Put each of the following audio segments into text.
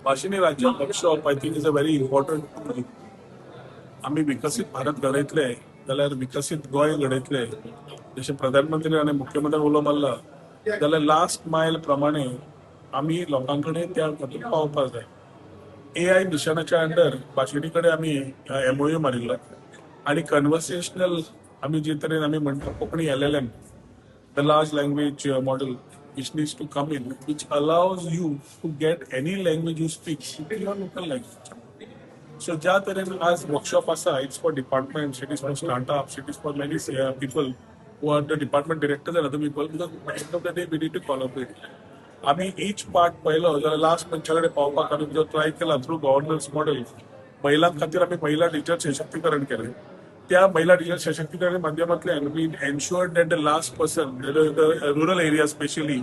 भाशिनी राज्य workshop, I think, is a very important. आमी विकसीत भारत घडयतले जाल्यार, विकसीत गोंय घडयतले, जशें प्रधानमंत्री आनी मुख्यमंत्री उलो मारला, जाल्यार लास्ट मायल प्रमाणे आमी लोकां कडेन त्या खातीर पावपाक जाय. एआय मिशनाच्या अंडर भाशिनी कडेन आमी एमओयू मारिल्लो आनी कन्वर्सेशनल आमी जे तरेन आमी म्हणटा Konkani LLM, the large language model which needs to come in, which allows you to get any language you speak in your local language. So ज्या तरेन आज वर्कशॉप आसा, it's for departments, it is for startups, it is for many people who are the department directors and other people, because end of the day we need to collaborate. आमी each part पळयलो जाल्यार last मनशा कडेन पावपाक आमी जो try केला through governance model, महिलां खातीर आमी महिला डिजिटल सशक्तीकरण केलें. त्या महिला डिजिटल सशक्तीकरण माध्यमांतल्यान we ensure that the last person, the rural area specially,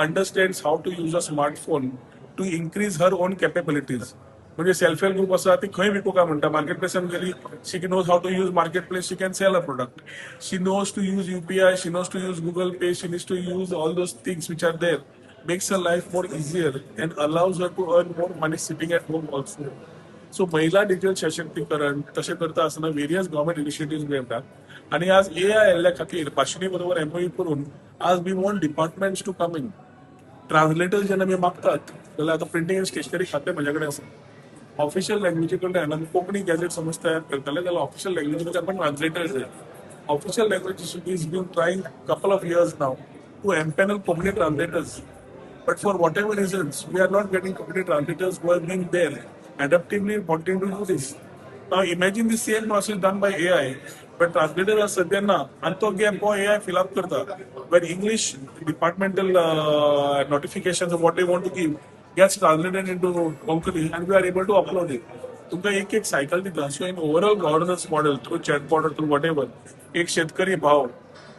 understands how to use a smartphone to increase her own capabilities. म्हणजे सेल्फ हेल्प ग्रुप आसा, ती खंय विकू काय म्हणटा, मार्केट प्लेसान गेली, she knows how to use market place, she can sell a product. She knows to use UPI, she knows to use Google Pay, she needs to use all those things which are there, makes her life more easier and allows her to earn more money sitting at home also. So महिला digital सशक्तीकरण तशें करता आसतना various government initiative घेतात आणि आज AI आयिल्ल्या खातीर भाशिनी बरोबर एमओयू करून आज we want departments to come in. Translators जेन्ना आमी मागतात जाल्यार आतां प्रिंटींग आनी स्टेशनरी खातें म्हज्या कडेन आसा. ऑफिशियल लँग्वेजी कडल्यान आमी कोंकणी गॅझेट समज तयार करतले जाल्यार ऑफिशियल लँग्वेजीचे आमकां ट्रान्सलेटर्स जाय. Official language is been trying couple of years now to empanel Konkani translators. But for whatever reasons, we are not getting Konkani translators who are being there, adaptively wanting to do this. Now imagine the same process done by AI, but translator सध्या ना आणि तो gap हो AI fill up करता. When English departmental notifications of what they want to give gets translated into Konkani and we are able to upload it. तुमकां एक एक cycle दिता. So in overall governance model, through chatbot, through whatever, एक शेतकरी भाव,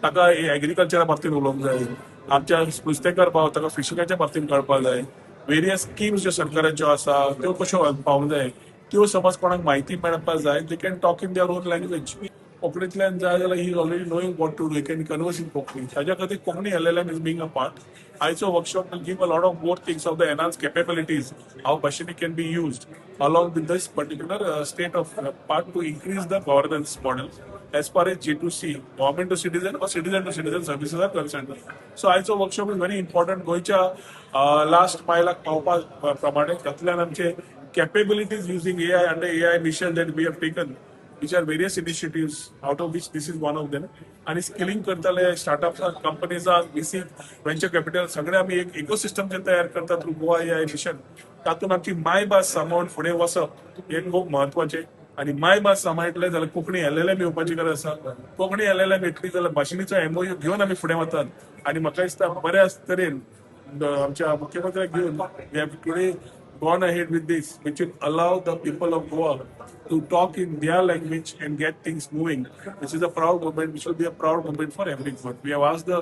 ताका एग्रीकल्चरा बाबतींत उलोवंक जाय, आमच्या नुस्तेकार भाव, ताका फिशिंगाच्या बाबतींत कळपाक जाय, वेरियस स्किम्स ज्यो सरकाराच्यो आसा त्यो कश्यो पावंक जाय, त्यो समज कोणाक म्हायती मेळपाक जाय, they can talk in their own language. कोंकणींतल्यान जाय जाल्यार he is already knowing what to do, can converse in Konkani. ताच्या खातीर Konkani LLM is being a part. आयचो workshop will give a lot of more things of the enhanced capabilities, how Bhashini can be used along with this particular state of part to increase the governance model as far as G2C, government to citizen or citizen to citizen services are concerned. So आयचो workshop is very important. गोंयच्या last मायलाक पावपा प्रमाणे तातूंतल्यान आमचे capabilities using AI under AI mission that we have taken, which are various initiatives, out of which this is one of them. आणि skilling करतले startup कंपनीजांक, visi, venture capital, सगळे आमी एक इकोसिस्टम जे तयार करता थ्रू गोवा एआय मिशन, तातूंत आमची मायभास सांबाळून फुडें वचप हें खूब म्हत्वाचें. आणि मायभास सांबाळटले जाल्यार कोंकणी एलएलएम येवपाची गरज आसा. कोंकणी एलएलएम येतली जाल्यार भाशिनीचो एमओयू घेवन आमी फुडें वतात. आणि म्हाका दिसता बऱ्या तरेन आमच्या मुख्यमंत्र्याक घेवन we have today gone ahead with this, which will allow the people of Goa to talk in their language and get things moving. This is a proud moment, which will be a proud moment for everyone. We have asked the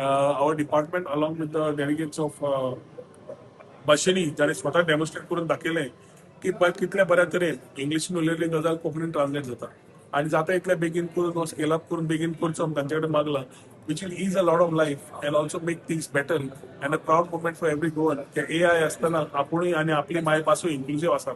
our department along with the delegates of Bhashini, जाणे स्वतः demonstrate करून दाखयलें की कितल्या बऱ्या तरेन इंग्लिशीन उलयल्ली गजाल कोंकणीन ट्रान्सलेट जाता आणि जाता इतल्या बेगीन करून, स्केल अप करून बेगीन करचो म्हूण तांचे कडेन मागला, which will ease a lot of life and also make things better and a proud moment for every Goan. A I आसतना आपुणूय आनी आपली मायभासूय इन्क्लुजीव आसा.